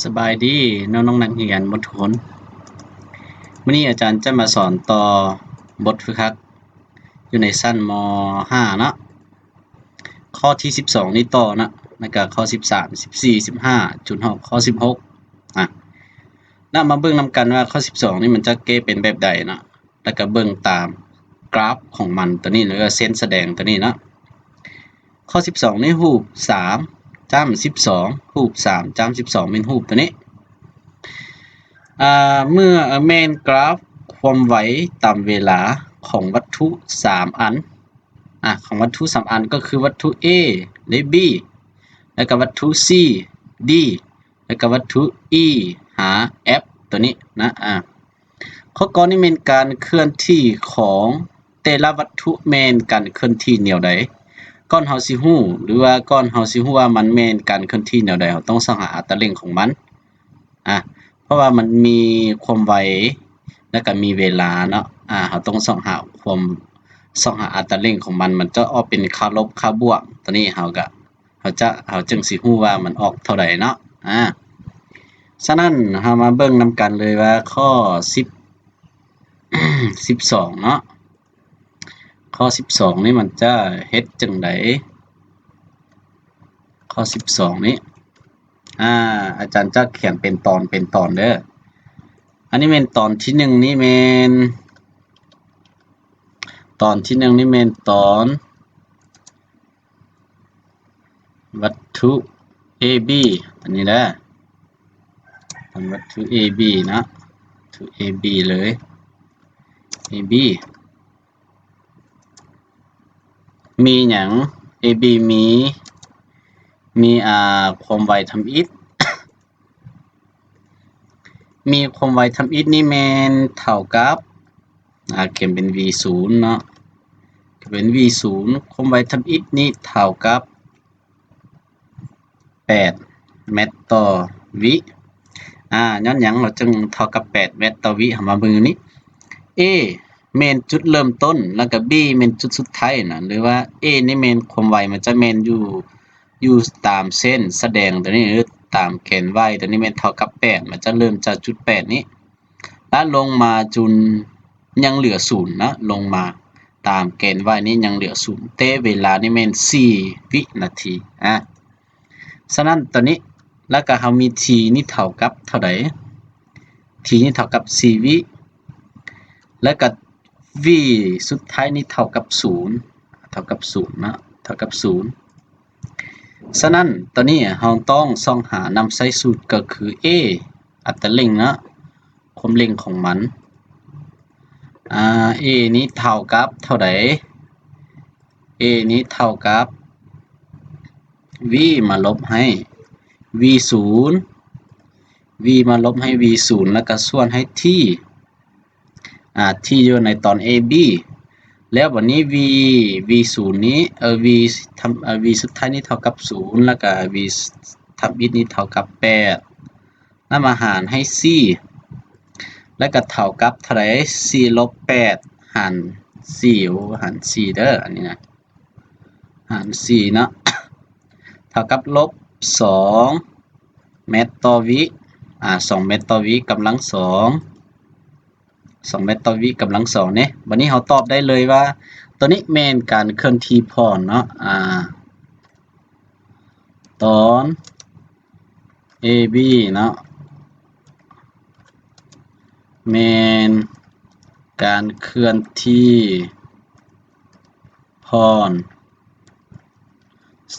ສະບາຍດີນ້ອງໆນັກຮຽນໝົດທຸກຄົນ. ມື້ນີ້ອາຈານຈະມາສອນຕໍ່ບົດຝຶກຫັດຢູ່ໃນຊັ້ນ ມໍຫ້າ ເນາະ, ຂໍ້ທີສິບສອງນີ້ຕໍ່ເນາະ, ແລ້ວກະຂໍ້ສິບສາມ ສິບສີ່ ສິບຫ້າ ຈົນຮອດຂໍ້ສິບຫົກ. ອາ ແລ້ວມາເບິ່ງນຳກັນວ່າຂໍ້ສິບສອງນີ້ມັນຈະແກ້ເປັນແບບໃດເນາະ. ແລ້ວກະເບິ່ງຕາມກຣາຟຂອງມັນໂຕນີ້ ຫຼືວ່າເສັ້ນສະແດງໂຕນີ້ເນາະ. ຂໍ້ສິບສອງນີ້ຮູບສາມຈ້ຳສິບສອງ ຮູບສາມຈ້ຳສິບສອງແມ່ນຮູບໂຕນີ້. ອາ ເມື່ອ ແມ່ນກຣາຟຄວາມໄວຕາມເວລາຂອງວັດຖຸສາມອັນ. ອາ ຂອງວັດຖຸສາມອັນ ກໍຄືວັດຖຸ A ແລະ B ແລ້ວກະວັດຖຸ C D ແລ້ວກະວັດຖຸ E ຫາ F ໂຕນີ້ນະ. ອາ ຂໍ້ກອນນີ້ແມ່ນການເຄື່ອນທີ່ຂອງແຕ່ລະວັດຖຸແມ່ນການເຄື່ອນທີ່ແນວໃດ. ກ່ອນເຮົາຊິຮູ້ ຫຼືວ່າກ່ອນເຮົາຊິຮູ້ວ່າມັນແມ່ນການເຄື່ອນທີ່ແນວໃດ, ເຮົາຕ້ອງຊອກຫາອັດຕະເລັ່ງຂອງມັນ. ອາ ເພາະວ່າມັນມີຄວາມໄວ ແລ້ວກະມີເວລາເນາະ. ອາ ເຮົາຕ້ອງຊອກຫາຄວາມ ຊອກຫາອັດຕະເລັ່ງຂອງມັນ, ມັນຈະອອກເປັນຄ່າລົບ ຄ່າບວກ. ໂຕນີ້ເຮົາກະ ເຮົາຈະ ເຮົາຈຶ່ງຊິຮູ້ວ່າມັນອອກເທົ່າໃດເນາະ. ອາ ສະນັ້ນເຮົາມາເບິ່ງນຳກັນເລີຍວ່າຂໍ້ສິບ ສິບສອງເນາະ, ຂໍ້ສິບສອງນີ້ມັນຈະເຮັດຈັ່ງໃດ? ຂໍ້ສິບສອງນີ້ ອາ ອາຈານຈະຂຽນເປັນຕອນ ເປັນຕອນເດີ. ອັນນີ້ແມ່ນຕອນທີໜຶ່ງນີ້ແມ່ນ ຕອນທີໜຶ່ງນີ້ແມ່ນຕອນ ວັດຖຸ AB ອັນນີ້ເດີ, ວັດຖຸ AB ເນາະ, ວັດຖຸ AB ເລີຍ AB ມີຫຍັງ? AB ມີ ມີ ອາ ຄວາມໄວທຳອິດ. ມີຄວາມໄວທຳອິດນີ້ແມ່ນເທົ່າກັບ ອາ ຂຽນເປັນ V ສູນເນາະ, ຂຽນເປັນ V ສູນ ຄວາມໄວທຳອິດນີ້ເທົ່າກັບແປດແມັດຕໍ່ວິ. ອາ ຍ້ອນຫຍັງເຮົາຈຶ່ງເທົ່າກັບແປດແມັດຕໍ່ວິ? ເຮົາມາເບິ່ງຢູ່ນີ້ A ແມ່ນຈຸດເລີ່ມຕົ້ນ ແລ້ວກະ B ແມ່ນຈຸດສຸດທ້າຍນະ, ຫຼືວ່າ A ນີ້ແມ່ນຄວາມໄວ ມັນຈະແມ່ນຢູ່ ຢູ່ຕາມເສັ້ນສະແດງໂຕນີ້ ຫຼືຕາມແກນ Y ໂຕນີ້ແມ່ນເທົ່າກັບແປດ, ມັນຈະເລີ່ມຈາກຈຸດແປດນີ້ ແລະ ລົງມາຈົນຍັງເຫຼືອສູນນະ, ລົງມາຕາມແກນ Y ນີ້ຍັງເຫຼືອສູນ, ແຕ່ເວລານີ້ແມ່ນສີ່ວິນາທີ. ອາ ສະນັ້ນໂຕນີ້ ແລ້ວກະເຮົາມີ T ນີ້ເທົ່າກັບເທົ່າໃດ? T ນີ້ເທົ່າກັບສີ່ວິ ແລ້ວກະ V ສຸດທ້າຍນີ້ເທົ່າກັບສູນ ເທົ່າກັບສູນເນາະ ເທົ່າກັບສູນ. ສະນັ້ນ ຕອນນີ້ເຮົາຕ້ອງຊອກຫານຳໃຊ້ສູດ ກໍຄື A ອັດຕະເລັ່ງເນາະ ຄວາມເລັ່ງຂອງມັນ. ອາ A ນີ້ເທົ່າກັບເທົ່າໃດ? A ນີ້ເທົ່າກັບ V ມາລົບໃຫ້ V ສູນ V ມາລົບໃຫ້ V ສູນ ແລ້ວກະສ່ວນໃຫ້ T ອາ T ຢູ່ໃນຕອນ AB ແລ້ວບັດນີ້ V V ສູນນີ້ ເອີ V ທຳ ເອີ V ສຸດທ້າຍນີ້ເທົ່າກັບສູນ ແລ້ວກະ V ທຳອິດນີ້ເທົ່າກັບແປດ ນຳມາຫານໃຫ້ສີ່ ແລ້ວກະເທົ່າກັບເທົ່າໃດ? ສີ່ລົບແປດຫານສີ່ ໂອ ຫານສີ່ເດີ ອັນນີ້ນະ ຫານສີ່ເນາະ ເທົ່າກັບລົບສອງແມັດຕໍ່ວິ ອາ ສອງແມັດຕໍ່ວິກຳລັງສອງ ສອງແມັດຕໍ່ວິກຳລັງສອງເນາະ. ບັດນີ້ເຮົາຕອບໄດ້ເລີຍວ່າ ໂຕນີ້ແມ່ນການເຄື່ອນທີ່ຜ່ອນເນາະ ອາ ຕອນ AB ເນາະ ແມ່ນການເຄື່ອນທີ່ຜ່ອນ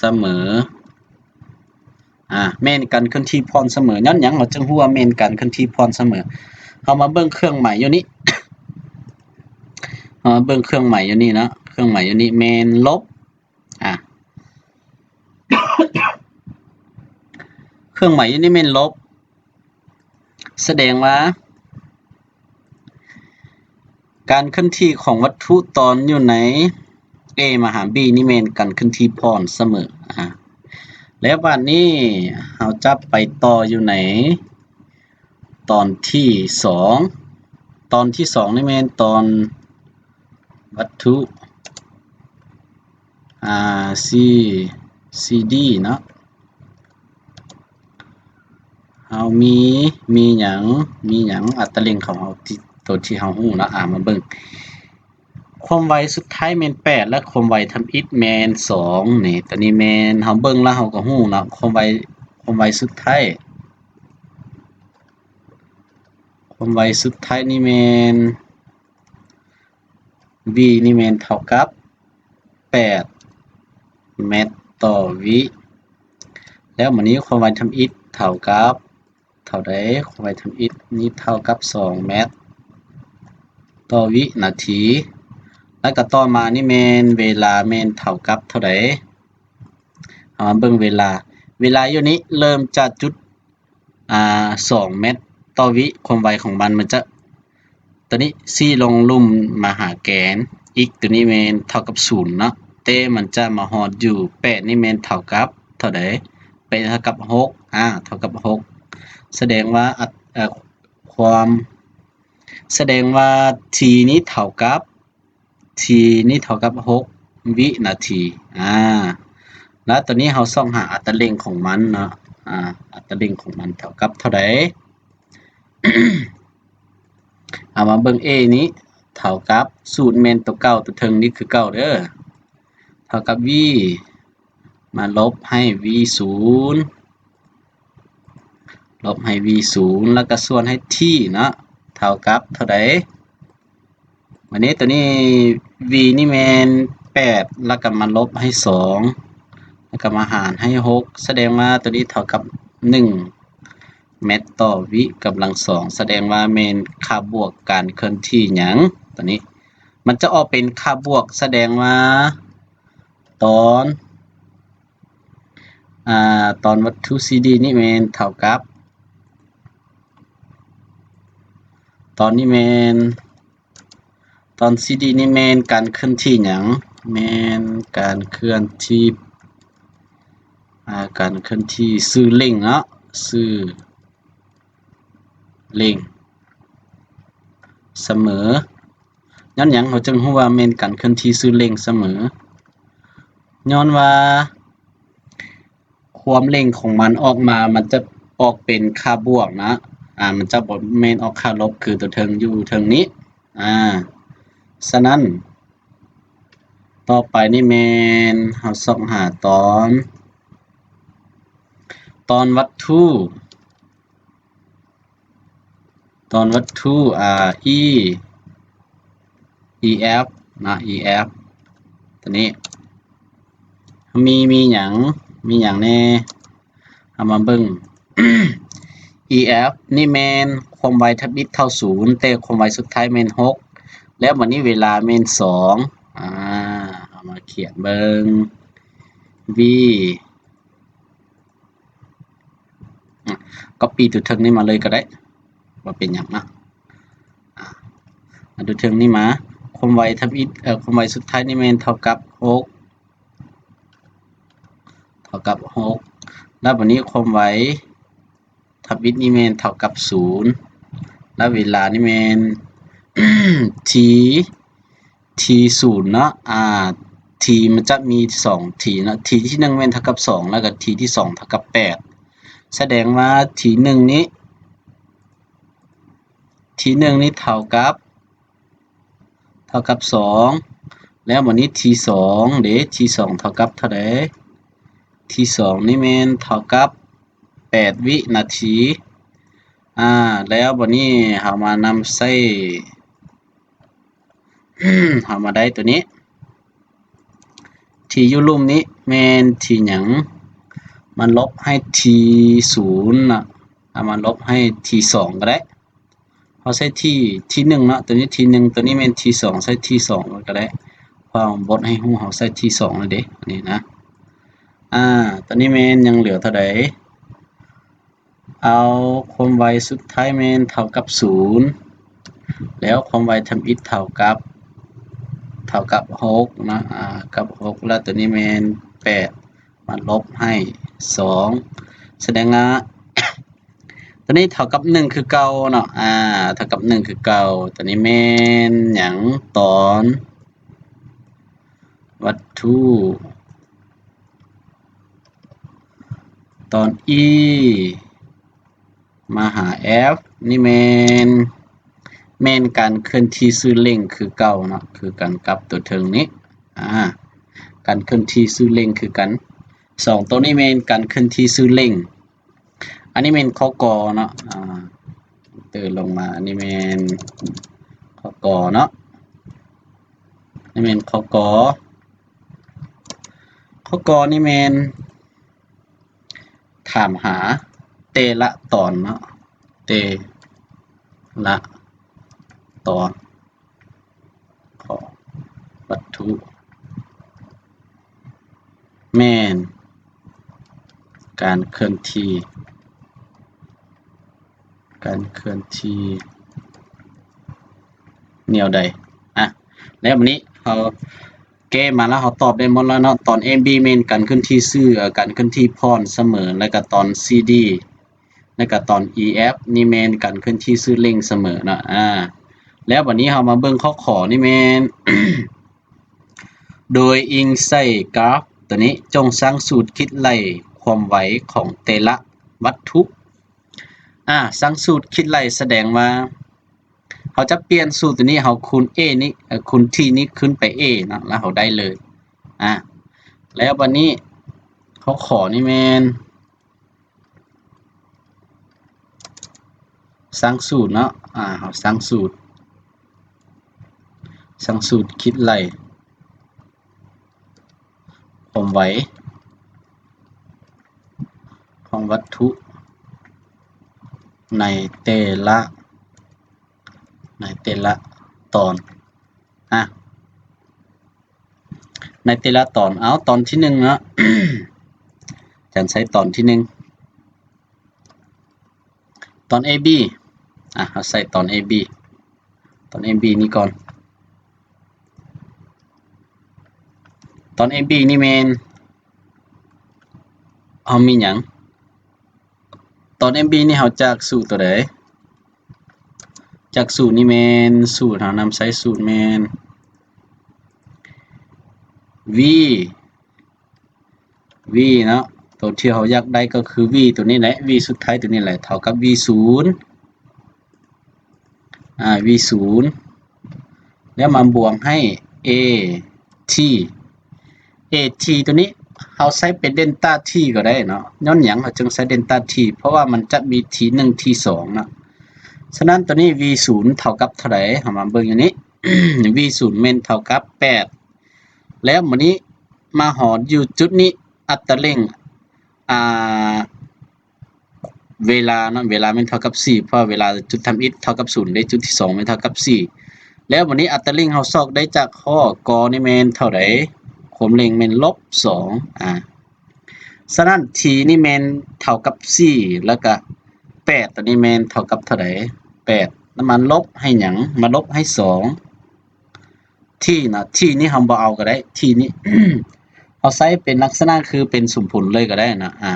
ສະເໝີ ອາ ແມ່ນການເຄື່ອນທີ່ຜ່ອນສະເໝີ. ຍ້ອນຫຍັງເຮົາຈຶ່ງຮູ້ວ່າແມ່ນການເຄື່ອນທີ່ຜ່ອນສະເໝີ? ເຮົາມາເບິ່ງເຄື່ອງໝາຍຢູ່ນີ້ ເຮົາມາເບິ່ງເຄື່ອງໝາຍຢູ່ນີ້ເນາະ ເຄື່ອງໝາຍຢູ່ນີ້ແມ່ນລົບ ອາ ເຄື່ອງໝາຍຢູ່ນີ້ແມ່ນລົບ ສະແດງວ່າ ການເຄື່ອນທີ່ຂອງວັດຖຸຕອນຢູ່ໃນ A ມາຫາ B ນີ້ແມ່ນການເຄື່ອນທີ່ຜ່ອນສະເໝີ ອາ ແລ້ວບາດນີ້ເຮົາຈະໄປຕໍ່ຢູ່ໃນຕອນທີສອງ ຕອນທີສອງນີ້ແມ່ນຕອນວັດຖຸ ອາ C CD ເນາະ ເຮົ າມີ ມີຫຍັງ ມີຫຍັງ ອັດຕະເລັ່ງຂອງເຮົາ ທີ່ ໂຕທີ່ເຮົາຮູ້ເນາະ ອາ ມາເບິ່ງ ຄວາມໄວສຸດທ້າຍແມ່ນແປດ ແລະ ຄວາມໄວທຳອິດແມ່ນສອງ ນີ້ ໂຕນີ້ແມ່ນ ເຮົາເບິ່ງແລ້ວເຮົາກໍຮູ້ເນາະ ຄວາມໄວ ຄວາມໄວສຸດທ້າຍ ຄວາມໄວສຸດທ້າຍນີ້ແມ່ນ v ນີ້ແມ່ນເທົ່າກັບແປດແມັດຕໍ່ວິ ແລ້ວບາດນີ້ຄວາມໄວທຳອິດເທົ່າກັບເທົ່າໃດ? ຄວາມໄວທຳອິດນີ້ເທົ່າກັບສອງແມັດຕໍ່ວິນາທີ ແລ້ວກໍຕໍ່ມານີ້ແມ່ນເວລາແມ່ນເທົ່າກັບເທົ່າໃດ? ເຮົາມາເບິ່ງເວລາ ເວລາຢູ່ນີ້ເລີ່ມຈາກຈຸດ ອ່າ ສອງແມັດຕໍ່ວິ ຄວາມໄວຂອງມັນ ມັນຈະ ໂຕນີ້ຊີ້ລົງລຸ່ມມາຫາແກນ x ໂຕນີ້ແມ່ນເທົ່າກັບສູນເນາະ ແຕ່ມັນຈະມາຮອດຢູ່ແປດນີ້ແມ່ນເທົ່າກັບເທົ່າໃດ? ແປດເທົ່າກັບຫົກ ອາ ເທົ່າກັບຫົກ ສະແດງວ່າ ອາ ຄວາມ ສະແດງວ່າ t ນີ້ເທົ່າກັບ t ນີ້ເທົ່າກັບຫົກວິນາທີ ອາ ແລ້ວຕອນນີ້ເຮົາຊອກຫາອັດຕະເລັ່ງຂອງມັນເນາະ ອາ ອັດຕະເລັ່ງຂອງມັນເທົ່າກັບເທົ່າໃດ? ເອົາມາເບິ່ງ a ນີ້ເທົ່າກັບສູນແມ່ນໂຕເກົ່າ ໂຕເທິງນີ້ຄືເກົ່າເດີ ເທົ່າກັບ v ມາລົບໃຫ້ v ສູນ ລົບໃຫ້ v ສູນ ແລ້ວກໍສ່ວນໃຫ້ t ເນາະ ເທົ່າກັບເທົ່າໃດ? ບາດນີ້ໂຕນີ້ v ນີ້ແມ່ນແປດ ແລ້ວກໍມາລົບໃຫ້ສອງ ແລ້ວກໍມາຫານໃຫ້ຫົກ ສະແດງວ່າໂຕນີ້ເທົ່າກັບໜຶ່ງແມັດຕໍ່ວິກຳລັງສອງ ສະແດງວ່າແມ່ນຄ່າບວກການເຄື່ອນທີ່ຫຍັງ ໂຕນີ້ ມັນຈະອອກເປັນຄ່າບວກ ສະແດງວ່າຕອນ ອາ ຕອນວັດຖຸ cd ນີ້ແມ່ນເທົ່າກັບ ຕອນນີ້ແມ່ນ ຕອນ cd ນີ້ແມ່ນການເຄື່ອນທີ່ຫຍັງ? ແມ່ນການເຄື່ອນທີ່ ອາ ການເຄື່ອນທີ່ຊື່ເລັ່ງເນາະ ຊື່ເລັ່ງສະເໝີ. ຍ້ອນຫຍັງເຮົາຈຶ່ງຮູ້ວ່າແມ່ນການເຄື່ອນທີ່ຊື່ເລັ່ງສະເໝີ? ຍ້ອນວ່າຄວາມເລັ່ງຂອງມັນອອກມາ ມັນຈະອອກເປັນຄ່າບວກນະ ອາ ມັນຈະບໍ່ແມ່ນອອກຄ່າລົບຄືຕົວເທິງຢູ່ເທິງນີ້ ອາ ສະນັ້ນ ຕໍ່ໄປນີ້ແມ່ນເຮົາຊອກຫາຕອນ ຕອນວັດຖຸ ຕອນວັດຖຸ ອາ e ef ນະ ef ຕົວນີ້ ມີ ມີຫຍັງ ມີຫຍັງແດ່? ເຮົາມາເບິ່ງ ef ນີ້ແມ່ນຄວາມໄວທຳອິດເທົ່າສູນ ແຕ່ຄວາມໄວສຸດທ້າຍແມ່ນຫົກ ແລ້ວບັດນີ້ເວລາແມ່ນສອງ ອາ ເຮົາມາຂຽນເບິ່ງ v ອາ copy ຕົວເທິງນີ້ມາເລີຍກໍໄດ້ ບໍ່ເປັນຫຍັງເນາະ ອາ ເອົາຕົວເທິງນີ້ມາ ຄວາມໄວທຳອິດ ເອີ ຄວາມໄວສຸດທ້າຍນີ້ແມ່ນເທົ່າກັບຫົກ ເທົ່າກັບຫົກ ແລ້ວບັດນີ້ຄວາມໄວທຳອິດນີ້ແມ່ນເທົ່າກັບສູນ ແລ້ວເວລານີ້ແມ່ນ t t ສູນເນາະ ອາ t ມັນຈະມີສອງ t ເນາະ t ທີໜຶ່ງແມ່ນເທົ່າກັບສອງ ແລ້ວກໍ t ທີສອງເທົ່າກັບແປດ ສະແດງວ່າ t ທີໜຶ່ງນີ້ t ທີໜຶ່ງນີ້ເທົ່າກັບ ເທົ່າກັບສອງ ແລ້ວບັດນີ້ t ທີສອງເດ t ທີສອງເທົ່າກັບເທົ່າໃດ? t ທີສອງນີ້ແມ່ນເທົ່າກັບແປດວິນາທີ ອາ ແລ້ວບັດນີ້ເຮົາມານຳໃຊ້ ເຮົາມາໄດ້ຕົວນີ້ t ຢູ່ລຸ່ມນີ້ແມ່ນ t ຫຍັງ? ມາລົບໃຫ້ t ສູນເນາະ ເອົາມາລົບໃຫ້ t ສອງກໍໄດ້ ເຮົາໃຊ້ t ທີໜຶ່ງເນາະ ຕົວນີ້ t ທີໜຶ່ງ ຕົວນີ້ແມ່ນ t ທີສອງ ໃຊ້ t ທີສອງໄວ້ກໍໄດ້ ເພາະວ່າບົດໃຫ້ຮູ້ເຮົາໃຊ້ t ທີສອງ ແລ້ວເດ້ ອັນນີ້ນະ ອາ ຕົວນີ້ແມ່ນຍັງເຫຼືອເທົ່າໃດ? ເອົາຄວາມໄວສຸດທ້າຍແມ່ນເທົ່າກັບສູນ ແລ້ວຄວາມໄວທຳອິດເທົ່າກັບ ເທົ່າກັບຫົກເນາະ ອາ ກັບຫົກ ແລ້ວຕົວນີ້ແມ່ນແປດ ມາລົບໃຫ້ສອງ ສະແດງວ່າ ຕົວນີ້ເທົ່າກັບໜຶ່ງຄືເກົ່າເນາະ ອາ ເທົ່າກັບໜຶ່ງຄືເກົ່າ ຕົວນີ້ແມ່ນຫຍັງ? ຕອນ ວັດຖຸ ຕອນ e ມາຫາ F ນີ້ແມ່ນ ແມ່ນການເຄື່ອນທີ່ຊື່ເລັ່ງຄືເກົ່າເນາະ ຄືກັນກັບຕົວເທິງນີ້ ອາ ການເຄື່ອນທີ່ຊື່ເລັ່ງຄືກັນ. ສອງ ໂຕນີ້ແມ່ນການເຄື່ອນທີ່ຊື່ເລັ່ງ. ອັນນີ້ແມ່ນ ຄ ກ ເນາະ ອາ ເຕີນລົງມາ ອັນນີ້ແມ່ນ ຄ ກ ເນາະ ນີ້ແມ່ນ ຄ ກ ຄ ກ ນີ້ແມ່ນ ຖາມຫາແຕ່ລະຕອນເນາະ ແຕ່ລະຕອນຂອງວັດຖຸ ແມ່ນການເຄື່ອນທີ່ ການເຄື່ອນທີ່ແນວໃດ. ອາ ແລ້ວບາດນີ້ເຮົາແກ້ມາແລ້ວ ເຮົາຕອບໄດ້ໝົດແລ້ວເນາະ. ຕອນ AB ແມ່ນການເຄື່ອນທີ່ຊື່ ເອີ ການເຄື່ອນທີ່ພ້ອນສະເໝີ ແລ້ວກະຕອນ CD ແລ້ວກະຕອນ EF ນີ້ແມ່ນການເຄື່ອນທີ່ຊື່ເລັ່ງສະເໝີເນາະ. ອາ ແລ້ວບາດນີ້ເຮົາມາເບິ່ງຂໍ້ ຂ ນີ້ແມ່ນ ໂດຍອີງໃສ່ກຣາຟໂຕນີ້ ຈົ່ງສ້າງສູດຄິດໄລ່ຄວາມໄວຂອງແຕ່ລະວັດຖຸ. ອາ ສ້າງສູດຄິດໄລ່ສະແດງວ່າ ເຮົາຈະປ່ຽນສູດໂຕນີ້ ເຮົາຄູນ A ນີ້ ເອີ ຄູນ T ນີ້ຂຶ້ນໄປ A ເນາະ ແລ້ວເຮົາໄດ້ເລີຍ. ອາ ແລ້ວບາດນີ້ຂໍ້ ຂ ນີ້ແມ່ນ ສ້າງສູດເນາະ ອາ ເຮົາສ້າງສູດ ສ້າງສູດຄິດໄລ່ຄວາມໄວຂອງວັດຖຸໃນແຕ່ລະ ໃນແຕ່ລະຕອນ. ອາ ໃນແຕ່ລະຕອນ ເອົາ ຕອນທີໜຶ່ງເນາະ ອາຈານໃຊ້ຕອນທີໜຶ່ງ ຕອນ AB ອາ ເຮົາໃຊ້ຕອນ AB ຕອນ AB ນີ້ກ່ອນ. ຕອນ AB ນີ້ແມ່ນ ເຮົາມີຫຍັງ? ຕອນ AB ນີ້ເຮົາຈາກສູດໂຕໃດ? ຈາກສູດນີ້ແມ່ນ ສູດເຮົານຳໃຊ້ສູດແມ່ນ V V ເນາະ ໂຕທີ່ເຮົາຢາກໄດ້ກໍຄື V ໂຕນີ້ແຫຼະ V ສຸດທ້າຍໂຕນີ້ແຫຼະ ເທົ່າກັບ V ສູນ ອາ V ສູນ ແລ້ວມາບວກໃຫ້ AT AT ໂຕນີ້ເຮົາໃຊ້ເປັນ Delta T ກໍໄດ້ເນາະ. ຍ້ອນຫຍັງເຮົາຈຶ່ງໃຊ້ Delta T? ເພາະວ່າມັນຈະມີ T ໜຶ່ງ T ສອງເນາະ. ສະນັ້ນໂຕນີ້ V ສູນເທົ່າກັບເທົ່າໃດ? ເຮົາມາເບິ່ງຢູ່ນີ້ V ສູນແມ່ນເທົ່າກັບແປດ ແລ້ວບາດນີ້ມາຮອດຢູ່ຈຸດນີ້ ອັດຕະເລັ່ງ ອາ ເວລາເນາະ ເວລາແມ່ນເທົ່າກັບສີ່ ເພາະວ່າເວລາຈຸດທຳອິດເທົ່າກັບສູນເດ້ ຈຸດທີສອງແມ່ນເທົ່າກັບສີ່ ແລ້ວບາດນີ້ອັດຕະເລັ່ງເຮົາຊອກໄດ້ຈາກຂໍ້ ກໍນີ້ແມ່ນເທົ່າໃດ? ຄວາມເລັ່ງແມ່ນລົບສອງ ອາ ສະນັ້ນ T ນີ້ແມ່ນເທົ່າກັບສີ່ ແລ້ວກະແປດ ຕົວນີ້ແມ່ນເທົ່າກັບເທົ່າໃດ? ແປດ ແລ້ວມາລົບໃຫ້ຫຍັງ? ມາລົບໃຫ້ສອງ T ນະ T ນີ້ເຮົາບໍ່ເອົາກໍໄດ້ T ນີ້ ເຮົາໃຊ້ເປັນລັກສະນະຄືເປັນສົມຜົນເລີຍກໍໄດ້ນະ ອາ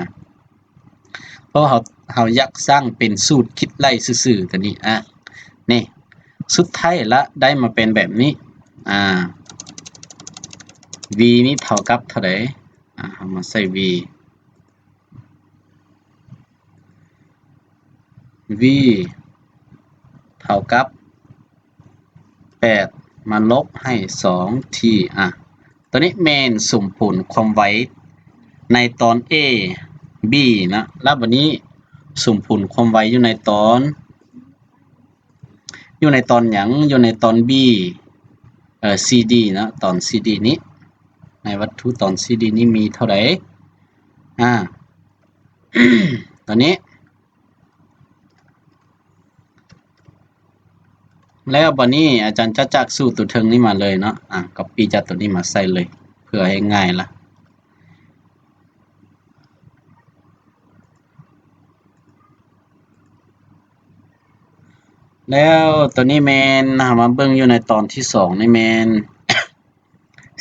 ເພາະເຮົາ ເຮົາຢາກສ້າງເປັນສູດຄິດໄລ່ຊື່ໆ ຕົວນີ້ ອາ ນີ້ ສຸດທ້າຍລະໄດ້ມາເປັນແບບນີ້ ອາ V ນີ້ເທົ່າກັບເທົ່າໃດ? ອາ ເຮົາມາໃສ່ V V ເທົ່າກັບແປດ ມາລົບໃຫ້ສອງ T ອາ ຕົວນີ້ແມ່ນສົມຜົນຄວາມໄວໃນຕອນ A B ນະ ແລ້ວບາດນີ້ສົມຜົນຄວາມໄວຢູ່ໃນຕອນ ຢູ່ໃນຕອນຫຍັງ? ຢູ່ໃນຕອນ B ເອີ CD ເນາະ ຕອນ CD ນີ້ ໃນວັດຖຸຕອນ CD ນີ້ມີເທົ່າໃດ? ອາ ຕົວນີ້ ແລ້ວບາດນີ້ອາຈານຈະຈາກສູດຕົວເທິງນີ້ມາເລີຍເນາະ ອາ ກັອບປີ້ຈາກຕົວນີ້ມາໃສ່ເລີຍ ເພື່ອໃຫ້ງ່າຍລະ. ແລ້ວຕົວນີ້ແມ່ນ ເຮົາມາເບິ່ງຢູ່ໃນຕອນທີສອງນີ້ແມ່ນ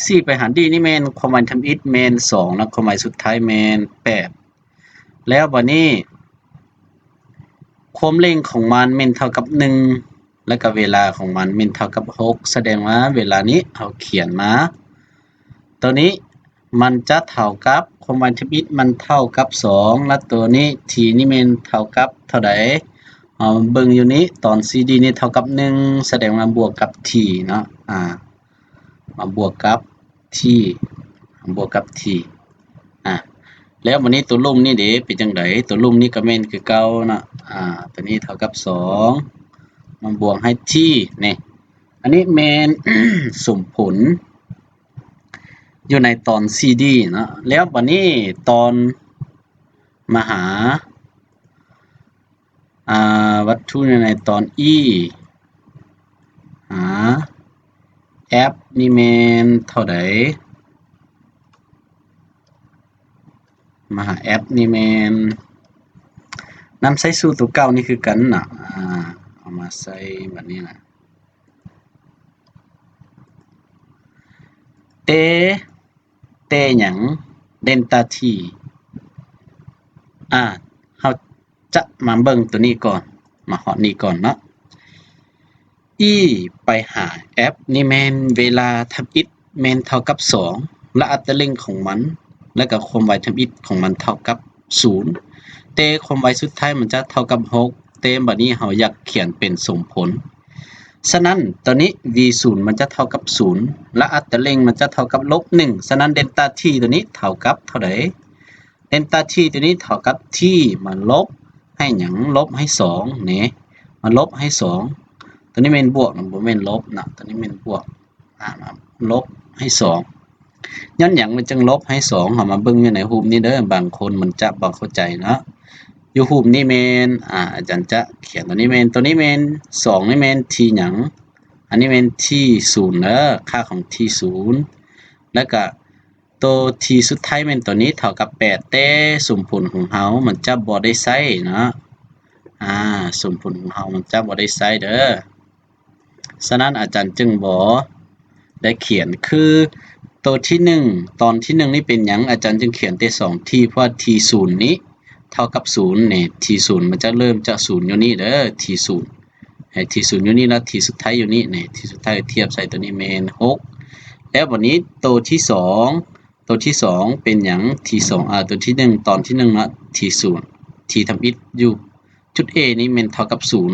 C ໄປຫາ D ນີ້ແມ່ນຄວາມໄວທຳອິດແມ່ນສອງ ແລະ ຄວາມໄວສຸດທ້າຍແມ່ນແປດ ແລ້ວບາດນີ້ຄວາມເລັ່ງຂອງມັນແມ່ນເທົ່າກັບໜຶ່ງ ແລ້ວກະເວລາຂອງມັນແມ່ນເທົ່າກັບຫົກ ສະແດງວ່າເວລານີ້ເຮົາຂຽນມາ ໂຕນີ້ມັນຈະເທົ່າກັບ ຄວາມໄວທຳອິດມັນເທົ່າກັບສອງ ແລະ ໂຕນີ້ t ນີ້ແມ່ນເທົ່າກັບເທົ່າໃດ? ເຮົາເບິ່ງຢູ່ນີ້ ຕອນ cd ນີ້ເທົ່າກັບໜຶ່ງ ສະແດງວ່າບວກກັບ t ເນາະ ອາ ມາບວກກັບ t ບວກກັບ t ອາ ແລ້ວບັດນີ້ຕົວລຸ່ມນີ້ເດ ເປັນຈັ່ງໃດ? ຕົວລຸ່ມນີ້ກໍແມ່ນຄືເກົ່າເນາະ ອາ ຕົວນີ້ເທົ່າກັບສອງ ມາບວກໃຫ້ t ນີ້ ອັນນີ້ແມ່ນສົມຜົນຢູ່ໃນຕອນ cd ເນາະ ແລ້ວບັດນີ້ຕອນມາຫາ ອ່າ ວັດຖຸຢູ່ໃນຕອນ e ຫາ f ນີ້ແມ່ນເທົ່າໃດ? ມາຫາ f ນີ້ແມ່ນ ນຳໃຊ້ສູດຕົວເກົ່ານີ້ຄືກັນເນາະ ອາ ເອົາມາໃສ່ແບບນີ້ນະ ເຕ ເຕຫຍັງ? ເດລຕາ t ອາ ເຮົາຈະມາເບິ່ງຕົວນີ້ກ່ອນ ມາຮອດນີ້ກ່ອນເນາະ e ໄປຫາ f ນີ້ແມ່ນເວລາທຳອິດແມ່ນເທົ່າກັບສອງ ແລະ ອັດຕະເລັ່ງຂອງມັນ ແລະ ກໍຄວາມໄວທຳອິດຂອງມັນເທົ່າກັບສູນ ແຕ່ຄວາມໄວສຸດທ້າຍມັນຈະເທົ່າກັບຫົກ ແຕ່ບັດນີ້ເຮົາຢາກຂຽນເປັນສົມຜົນ ສະນັ້ນ ຕອນນີ້ v ສູນມັນຈະເທົ່າກັບສູນ ແລະ ອັດຕະເລັ່ງມັນຈະເທົ່າກັບລົບໜຶ່ງ ສະນັ້ນ ເດລຕາ t ຕົວນີ້ເທົ່າກັບເທົ່າໃດ? ເດລຕາ t ຕົວນີ້ເທົ່າກັບ t ມາລົບໃຫ້ຫຍັງ? ລົບໃຫ້ສອງນີ້ ມາລົບໃຫ້ສອງ ຕົວນີ້ແມ່ນບວກນະ ບໍ່ແມ່ນລົບນະ ຕົວນີ້ແມ່ນບວກ ອາ ມາລົບໃຫ້ສອງ ຍ້ອນຫຍັງມັນຈຶ່ງລົບໃຫ້ສອງ? ເຮົາມາເບິ່ງຢູ່ໃນຮູບນີ້ເດີ ບາງຄົນມັນຈະບໍ່ເຂົ້າໃຈເນາະ ຢູ່ຮູບນີ້ແມ່ນ ອາ ອາຈານຈະຂຽນຕົວນີ້ແມ່ນ ຕົວນີ້ແມ່ນ ສອງນີ້ແມ່ນ t ຫຍັງ? ອັນນີ້ແມ່ນ t ສູນເດີ ຄ່າຂອງ t ສູນ ແລ້ວກະໂຕ t ສຸດທ້າຍແມ່ນຕົວນີ້ເທົ່າກັບແປດ ແຕ່ສົມຜົນຂອງເຮົາມັນຈະບໍ່ໄດ້ໃຊ້ເນາະ ອາ ສົມຜົນຂອງເຮົາມັນຈະບໍ່ໄດ້ໃຊ້ເດີ ສະນັ້ນອາຈານຈຶ່ງບໍ່ໄດ້ຂຽນ ຄືໂຕທີໜຶ່ງ ຕອນທີໜຶ່ງນີ້ເປັນຫຍັງ ອາຈານຈຶ່ງຂຽນແຕ່ສອງທີ ເພາະວ່າທີສູນນີ້ເທົ່າກັບສູນນີ້ ທີສູນມັນຈະເລີ່ມຈາກສູນຢູ່ນີ້ເດີ ທີສູນ ໃຫ້ທີສູນຢູ່ນີ້ ແລ້ວທີສຸດທ້າຍຢູ່ນີ້ ນີ້ທີສຸດທ້າຍທຽບໃສ່ຕົວນີ້ແມ່ນຫົກ ແລ້ວບັດນີ້ໂຕທີສອງ ໂຕທີສອງເປັນຫຍັງ? ທີສອງ ອາ ໂຕທີໜຶ່ງ ຕອນທີໜຶ່ງເນາະ ທີສູນ ທີທຳອິດຢູ່ຈຸດ A ນີ້ແມ່ນເທົ່າກັບສູນ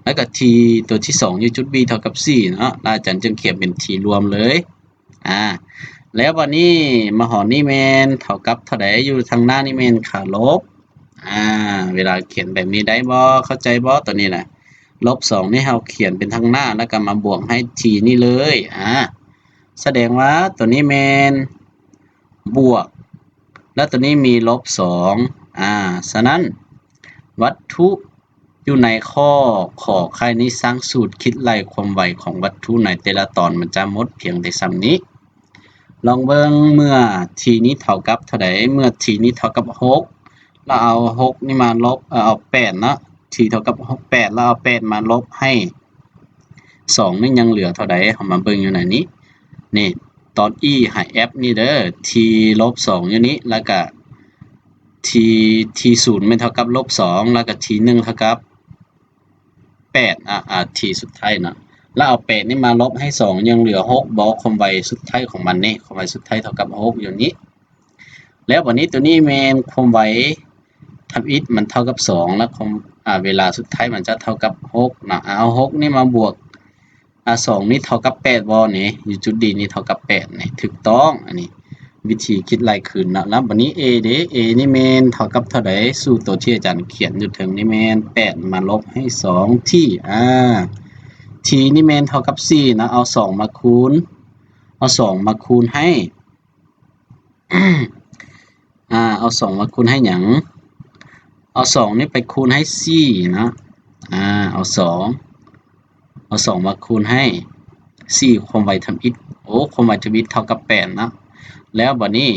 ແລ້ວກໍທີ ໂຕທີສອງຢູ່ຈຸດ B ເທົ່າກັບສີ່ເນາະ ແລ້ວອາຈານຈຶ່ງຂຽນເປັນທີລວມເລີຍ ອາ ແລ້ວບັດນີ້ມາຮອດນີ້ແມ່ນເທົ່າກັບເທົ່າໃດ? ຢູ່ທາງໜ້ານີ້ແມ່ນຄ່າລົບ ອາ ເວລາຂຽນແບບນີ້ໄດ້ບໍ່? ເຂົ້າໃຈບໍ່? ຕົວນີ້ນະ ລົບສອງນີ້ເຮົາຂຽນເປັນທາງໜ້າ ແລ້ວກໍມາບວກໃຫ້ທີນີ້ເລີຍ ອາ ສະແດງວ່າຕົວນີ້ແມ່ນ ບວກ ແລະ ຕົວນີ້ມີລົບສອງ ອາ ສະນັ້ນ ວັດຖຸຢູ່ໃນຂໍ້ຂໍໄຂນີ້ ສ້າງສູດຄິດໄລ່ຄວາມໄວຂອງວັດຖຸໃນແຕ່ລະຕອນ ມັນຈະໝົດພຽງແຕ່ສ່ຳນີ້. ລອງເບິ່ງ ເມື່ອທີນີ້ເທົ່າກັບເທົ່າໃດ? ເມື່ອທີນີ້ເທົ່າກັບຫົກ ລະເອົາຫົກນີ້ມາລົບ ເອີ ເອົາແປດເນາະ ທີເທົ່າກັບຫົກ ແປດ ລະເອົາແປດມາລົບໃຫ້ສອງນີ້ຍັງເຫຼືອເທົ່າໃດ? ເຮົາມາເບິ່ງຢູ່ໃນນີ້ ນີ້ ຕອນ E ໃຫ້ F ນີ້ເດີ ທີລົບສອງຢູ່ນີ້ ລະກະທີ ທີສູນແມ່ນເທົ່າກັບລົບສອງ ລະກະທີໜຶ່ງເທົ່າກັບແປດ ອາ ອາ ທີສຸດທ້າຍເນາະ ລະເອົາແປດນີ້ມາລົບໃຫ້ສອງ ຍັງເຫຼືອຫົກບໍ? ຄວາມໄວສຸດທ້າຍຂອງມັນນີ້ ຄວາມໄວສຸດທ້າຍເທົ່າກັບຫົກຢູ່ນີ້ ແລ້ວບັດນີ້ຕົວນີ້ແມ່ນຄວາມໄວທຳອິດມັນເທົ່າກັບສອງ ແລະ ຄວາມ ອາ ເວລາສຸດທ້າຍມັນຈະເທົ່າກັບຫົກເນາະ ເອົາຫົກນີ້ມາບວກ ອາ ສອງນີ້ເທົ່າກັບແປດບໍ່ນີ້? ຢູ່ຈຸດ D ນີ້ເທົ່າກັບແປດນີ້ ຖືກຕ້ອງ ອັນນີ້ວິທີຄິດໄລ່ຄືນເນາະ ແລ້ວບັດນີ້ A ເດ A ນີ້ແມ່ນເທົ່າກັບເທົ່າໃດ? ສູດຕົວທີ່ອາຈານຂຽນຢູ່ເທິງນີ້ແມ່ນແປດມາລົບໃຫ້ສອງ T ອາ T ນີ້ແມ່ນເທົ່າກັບສີ່ເນາະ ເອົາສອງມາຄູນ ເອົາສອງມາຄູນໃຫ້ ອາ ເອົາສອງມາຄູນໃຫ້ຫຍັງ? ເອົາສອງນີ້ໄປຄູນໃຫ້ສີ່ເນາະ ອາ ເອົາສອງ ເອົາສອງມາຄູນໃຫ້ສີ່ ຄວາມໄວທຳອິດ ໂອ້ ຄວາມໄວທຳອິດເທົ່າກັບແປດເນາະ ແລ້ວບັດນີ້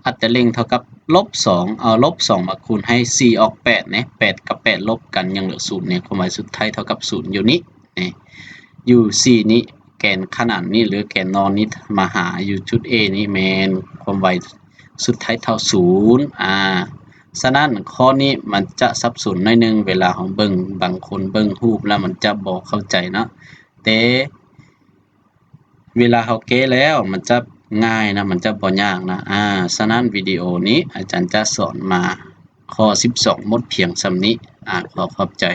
ອັດຕະເລັ່ງເທົ່າກັບລົບສອງ ເອົາລົບສອງມາຄູນໃຫ້ສີ່ອອກແປດເນາະ ແປດກັບແປດລົບກັນຍັງເຫຼືອສູນເນາະ ຄວາມໄວສຸດທ້າຍເທົ່າກັບສູນຢູ່ນີ້ ນີ້ ຢູ່ສີ່ນີ້ ແກນຂະໜານນີ້ ຫຼື ແກນນອນນີ້ມາຫາຢູ່ຈຸດ A ນີ້ແມ່ນຄວາມໄວສຸດທ້າຍເທົ່າສູນ ອາ ສະນັ້ນຂໍ້ນີ້ມັນຈະສັບສົນໜ້ອຍໜຶ່ງ ເວລາເຮົາເບິ່ງ ບາງຄົນເບິ່ງຮູບແລ້ວມັນຈະບໍ່ເຂົ້າໃຈເນາະ ແຕ່ເວລາເຮົາແກ້ແລ້ວມັນຈະ ງ່າຍນະ ມັນຈະບໍ່ຍາກນະ. ອາ ສະນັ້ນວິດີໂອນີ້ອາຈານຈະສອນມາຂໍ້ສິບສອງໝົດພຽງສ່ຳນີ້. ອາ ຂໍຂອບໃຈ.